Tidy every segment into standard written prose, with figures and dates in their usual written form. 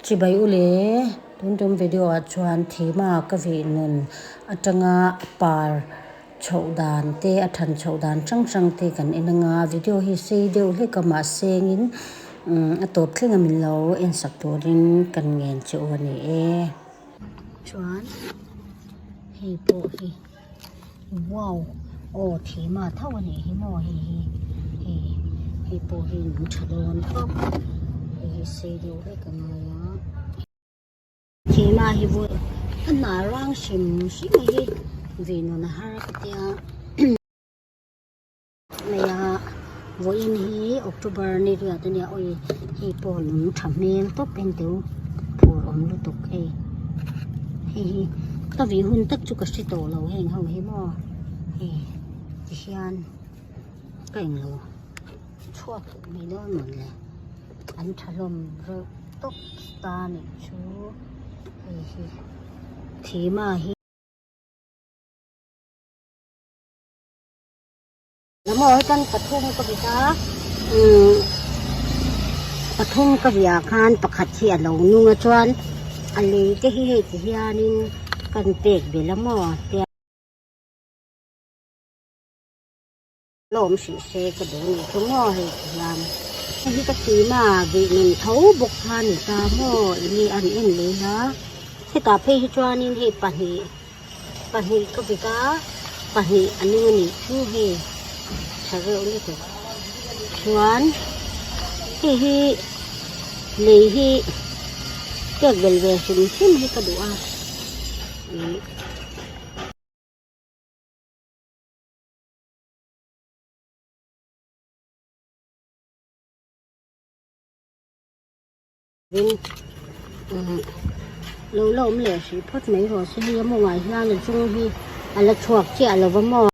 Chibai u le, tun tum video ah chuan thima ka vih nun atanga par chhoh dan te a than chhoh dan hrang hrang te kan en anga video hi sei deuh hlek a mahsengin a tawp thleng a min lo en sak turin kan ngen che u a ni e. Chuan hei pawh hi wow aw thima tho a nih hi maw hei hi hei hei pawh hi nung tha dawn tawp hei hi sei deuh hlek a ngai a thima hi vawi a hnah rang hrim hrim a hi vei nawn a har ka tia. Mai a vawiin hi October ni riat ania awi hei pawh lung tha hmel tawp en teu phur awm lutuk hei hei hi ka vih hun tak chu ka hre tawh lo heng ho hi maw hei ti hian ka englo chhuak mai dawn mawn le an tha hlawm reuh tawp ta nih chu hei hi thima hi. Maw hetan pathum ka vit a umm pathum ka vih ah khan pakhat hi a lo nung a chuan a lei te hi hei ti hianin kan pek belh a maw tia lawm hrih se ka duh a nih chu maw hei ti hian hei hi ka tim a vih nun tho bawk kha a ni ta maw eng nge an en leh ila hetah phei hi chuanin hei pahnih. Pahnih ka vit a, pahnih a nung a nih chu hei tha reuh lutuk chuan hei hi lei hi pek belh ve hrim hrim hi ka duh a ih. Lo la awm leh hrih phawt mai rawh se hei a mawngah hian a chung hi a la chhuak chiah lo va maw.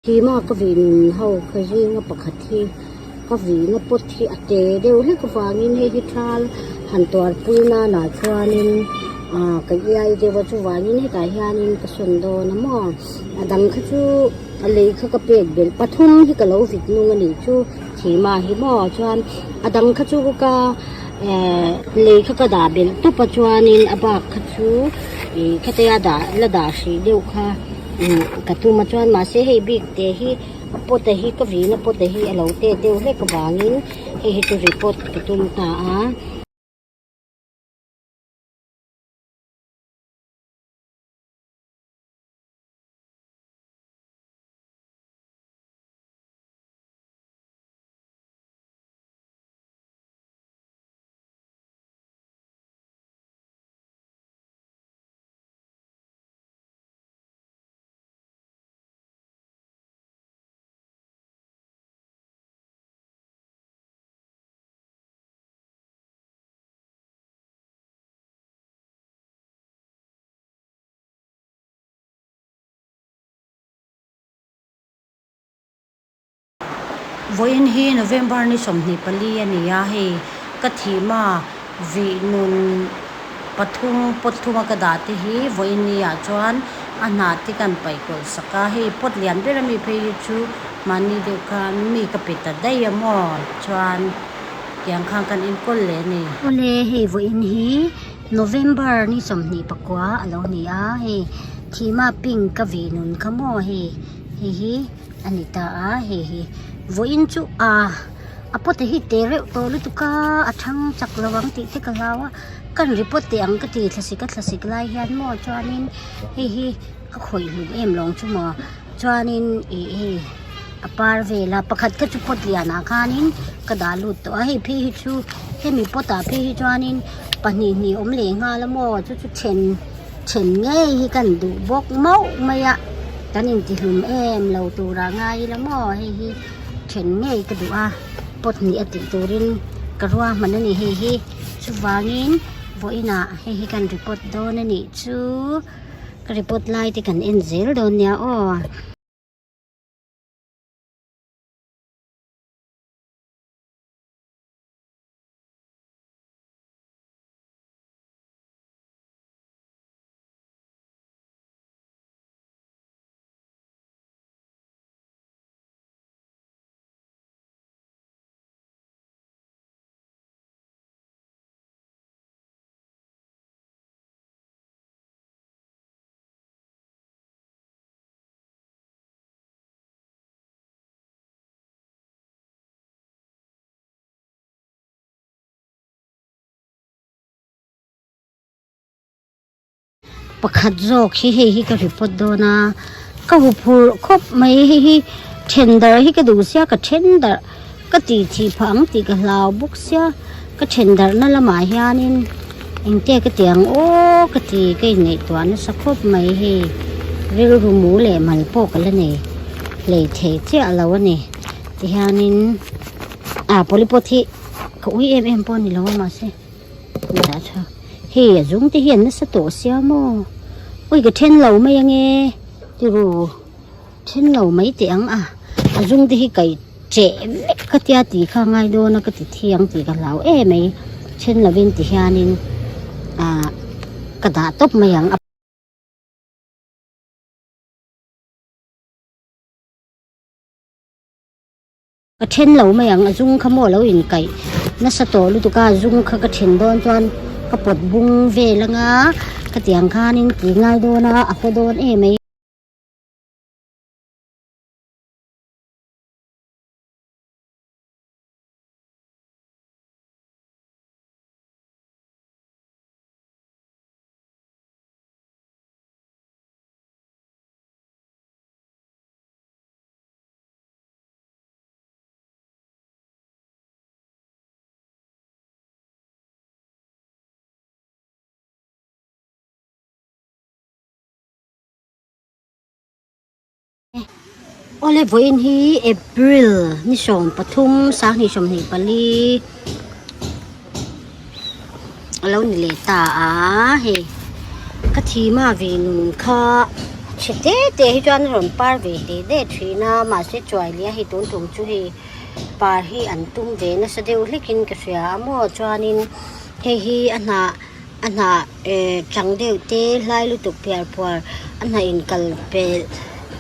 Tima ka vih nun ho ka zinga pakhat hi ka vihna pawt hi a te deuh hlek avangin hei hi thal han tuarpui nanah chuanin ah ka iai deuh a chuvangin hetah hianin ka sawn dawn a maw a dang kha chu a lei kha ka pek belh pathum hi ka lo vit nung a nih chu thima hi maw chuan a dang kha chu ka eh lei kha ka dah belh tawp a chuanin a bak kha chu ih khatia dah la dah hrih deuh kha. Ka tum a chuan mahse hei bik te hi a pot a hi ka vin a pot a hi a lo tet deuh hlek avangin hei hi chu report ka tum ta a. Vawiin hi November ni 24 a ni a, hei ka thihma vih nun pathum pawt thuma ka dah te hi vawiin ni ah chuan a hnah te kan paih kawlh sak a, hei pawt lian ber ami phei hi chu mahni deuh khan mi ka pe ta daih a maw chuan tiang khan kan enkawl leh a ni. Awle hei vawiin hi November ni 29 a lo ni a, hei thihma pink ka vih nun kha maw hei hei hi. A ni ta a hei hi vawiin chu ah a pawt hi te reuh tawh lutuk a a thang chak lo ang tih te ka hlau a kan report teh ang ka ti thlasik a thlasik lai hian maw chuanin hei hi ka khawih hlum em lawng chu maw chuanin ih hei a par vel a pakhat kha chu pawt lianah khanin ka dah lut tawh a hei phei hi chu hemi pawt ah phei hi chuanin pahnih hnih awm leh nghal a maw chu chu then. Then ngei hi kan duh bawk mauh mai a, kan intihlum em lo turah ngai ila maw hei hi then ngei ka duh a, pot hnih a tih turin ka ruahman a ni hei hi chuvangin vawiinah hei hi kan report dawn a nih chu ka report lai te kan en zel dawn nia aw. Pakhat zawk hi hei hi ka report dawn a ka huphurh khawp mai hei hi then darh hi ka duh sia ka then darh ka tih thih phah ang tih ka hlau bawk sia ka then darh na lamah hianin engte ka ti ang aw ka ti ka inngaihtuah nasa khawp mai hei rilru mu leh mal pawh ka la nei hlei thei chiah lo a ni tihianin ah polypot hi ka ui em em pawh a ni lo a mahse. Dah tha hei a zung te hian nasa tawh sia maw ui ka then lo mai ange tiru then lo mai teh ang a a zung te hi kaih cheh vek ka tia tih kha ngai dawn a ka ti thiang tih ka hlau em mai then lovin ti hianin ah ka dah tawp mai ang a. Ka then lo mai ang, a zung kha maw lo inkaih nasa tawh lutuk a, a zung kha ka then dawn chuan ka pawt bung vel anga khatiang khanin ti ngai dawn a, a haw dawn em mai. Awle vawiin hi April ni 13 2024 a lo ni leh ta a hei ka thima ve nun kha chhe te te hi chuan a rawn par ve teh deh thin a mahse chuai leh a hei tun tum chu hei par hi an tum ve nasa deuh hlek in ka hria a maw chuanin hei hi a hnah a hnah eh chang deuh te hlai lutuk phiar phuar a hnah in kal pel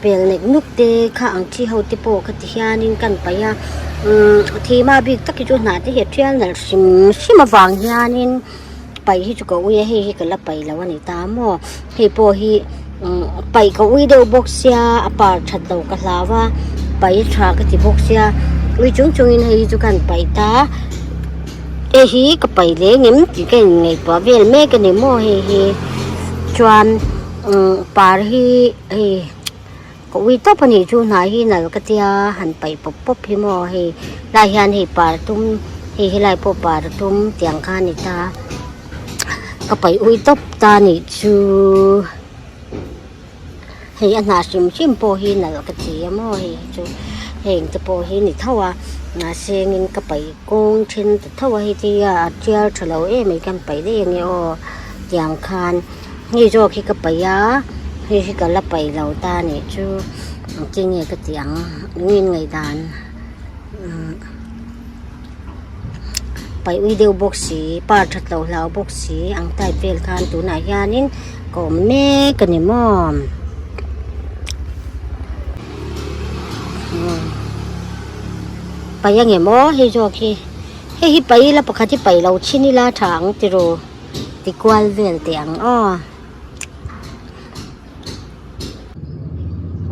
pel nek nuk te kha ang thi ho te pawh kha ti hianin kan paih a umm thima bik tak hi chu hnah te hi a thial nalh hrim hrim avang hianin paih hi chu ka ui a hei hi ka la paih lo a ni ta maw hei pawh hi umm paih ka ui deuh bawk sia a par that lo ka hlau a paih a tha ka ti bawk sia ui chung chungin hei hi chu ka han paih ta hei hi ka paih leh ngem tih ka inngaihtuah vel mek a ni maw hei hi chuan umm par hi hei ka ui tawp a nih chu hnah hi nalh ka tia han paih pawp pawp hi maw hei lai hian hei par tum hei helai pawh par tum tiang kha a ni ta ka paih ui tawp ta a nih chu hei a hnah hrim hrim pawh hi nalh ka ti a maw hei hi chu heng te pawh hi ni tho a mahse engin ka paih kawng then ta tho a hei te hi a tial tha lo em mai khan paih daih ange aw tiang khan. Hei zawk hi ka paih a hei hi ka la paih lo ta a nih chu engtin nge ka tih ang eng nge ngaihdan umm paih ui deuh bawk si par that loh hlau bawk si ang type vel khan tunah hianin ka awm mek a ni maw umm paih ang em aw hei zawk hi hei hi paih ila pakhat hi paih lo chhin ila tha ang tiraw. Ti kual vel teh ang aw.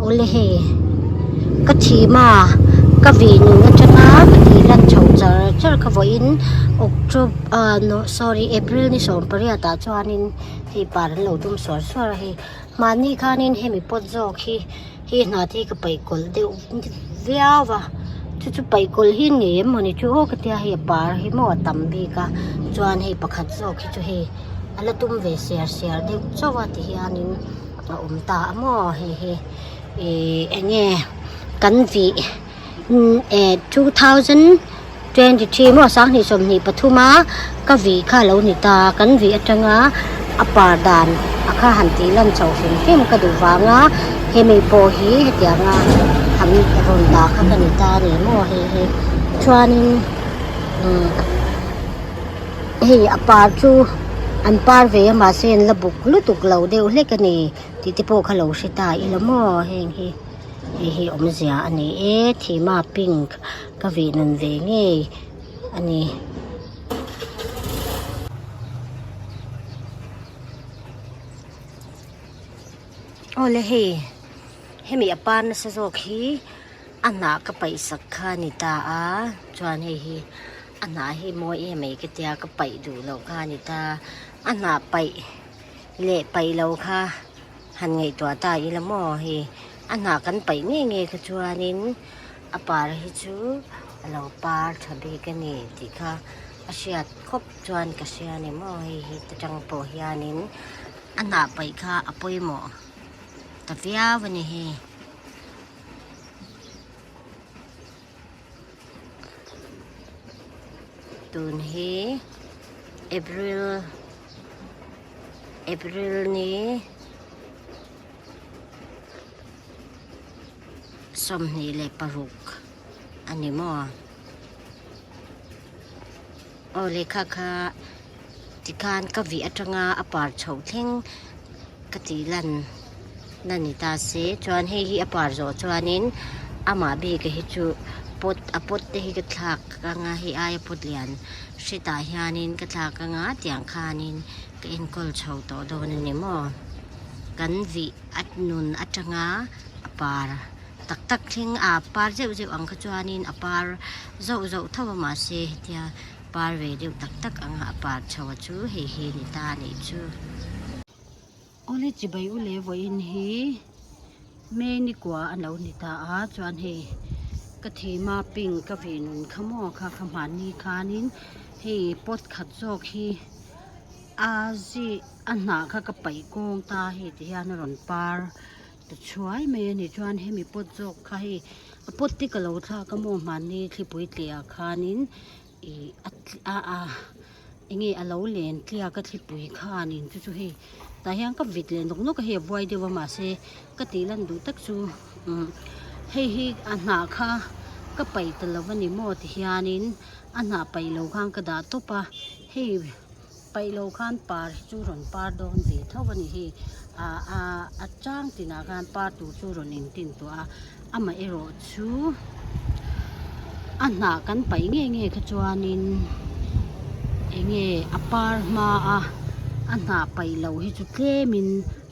Awle hei ka thim a ka vih nun atanga ka tih lan chho char char kha vawiin October ah no sorry April ni 18 ah chuanin hei par an lo tum suar suar a hei mahni khanin hemi pot zawk hi Hi hna te hi ka paih kawlh deuh viau a chu chu paih kawlh hi ni em mawni chu aw ka tia hei a par hi maw a tam bik a chuan hei pakhat zawk hi chu hei a la tum ve siar siar deuh chauh a ti hianin a awm ta a maw hei hi ihh eng nge kan vih eh 2023 maw 2023 a ka vih kha a lo ni ta kan vih atanga a par dan a kha han tih lan chho hrim hrim ka duh vang a hemi pawh hi hetianga han rawn dah kha ka ni ta a ni maw hei hi chuanin umm hei a par chu an par ve a mahse an la buk lutuk lo deuh hlek a ni tih te pawh kha lo hre ta ila maw heng hi. Hei hi awmzia a ni e thima pink ka vih nun ve ngei a ni. Awle hei hemi a par nasa zawk hi a hnah ka paih sak kha a ni ta a chuan hei hi a hnah hi mawi em mai ka tia ka paih duh loh kha a ni ta a hnah paih. leh paih lo kha han ngaihtuah ta ila maw hei a hnah kan paih ngei ngei kha chuanin a par hi chu a lo par tha bik a ni tih kha a hriat khawp chuan ka hria a ni maw hei hi ta tang pawh hianin a hnah paih kha a pawimawh ta viau a ni hei. Tun hi April April ni 26 a ni maw? Aw lehkha kha tikhan ka vih atanga a par chhoh thleng ka tih lan na ni ta se chuan hei hi a par zawh chuanin amah bik a hi chu pot a pot te hi ka thlak anga hei aia pot lian hretah hianin ka thlak anga tiang khanin ka enkawl chho tawh dawn a ni maw kan vih a nun atanga a par. Tak tak thleng a par zeuh zeuh ang kha chuanin a par zauh zauh tho a mahse hetia par ve deuh tak tak anga a par chho a chu hei hi ni ta a nih chu. Awle chibai u leh vawiin hi May ni kua a lo ni ta a chuan hei ka thima pink ka vih nun kha maw kha kha hmanni khanin hei pot khat zawk hi a zih a hnah kha ka paih kawng ta hei ti hian a rawn par. Ta chhuai mai a ni chuan hemi pot zawk kha hei a pot te ka lo thlak a maw hmanni thlipui tliah ah khanin ih a a a enge a lo len tliak a thlipui khanin chu chu hei tah hian ka vit leh nawk nawk a hei a buai deuh a mahse ka tih lan duh tak chu umm hei hi a hnah kha ka paih ta lo a ni maw ti hianin a hnah paih lo khan ka dah tawp a hei. Paih lo khan par hi chu rawn par dawn ve tho a ni hi. Ah ah a chang tinah khan par tur chu rawn intin tawh a, amaherawh chu a hnah kan paih ngei ngei kha chuanin eng nge a par hma a, a hnah paih loh hi chu tlemin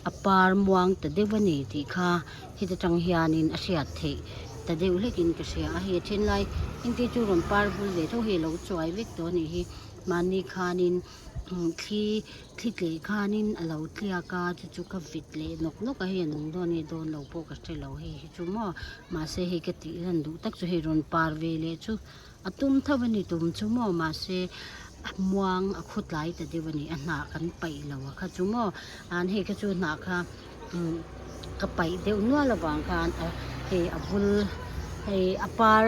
a par muang ta deuh a ni tih kha heta tang hianin a hriat theih ta deuh hlekin ka hria a, hei a then lai engte chu rawn par vul ve tho hei a lo chuai vek tawh a nih hi. Mahni khanin thli thli tleh khanin a lo tliak a chu chu ka vit leh nawk nawk a hei a nung dawn nge dawn lo pawh ka hre lo hei hi chu maw mahse hei ka tih lan duh tak chu hei rawn par ve leh chu a tum tho a ni tum chu maw mahse a muang a khaw tlai ta deuh a ni a hnah kan paih lo a kha chu maw an hei kha chu hnah kha umm ka paih deuh nual avang khan a hei a bul hei a par.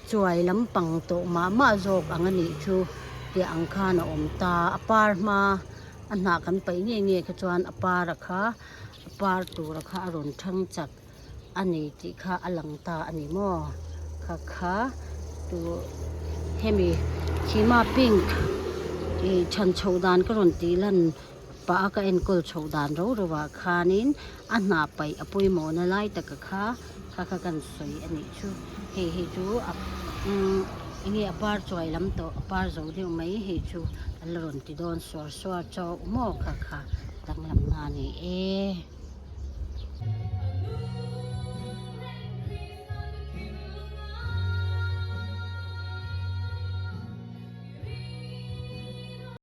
Chuai lampang tawh mah mah zawk ang a nih chu tih ang khan a awm ta. A par hma a hnah kan paih ngei ngei kha chuan a par a kha a par tura kha a rawn thang chak a ni tih kha a lang ta a ni maw. Kha kha tu hemi thima pink ih chhan chhoh dan ka rawn tih lan pah a ka enkawl chhoh dan ro ro ah khanin a hnah paih a pawimawhna lai taka kha kha kha kan sawi a nih chu hei hi chu a umm enge a par chuai lam tawh a par zo deuh mai hei chu a la rawn ti dawn suar suar chauh maw kha kha danglamna a ni e.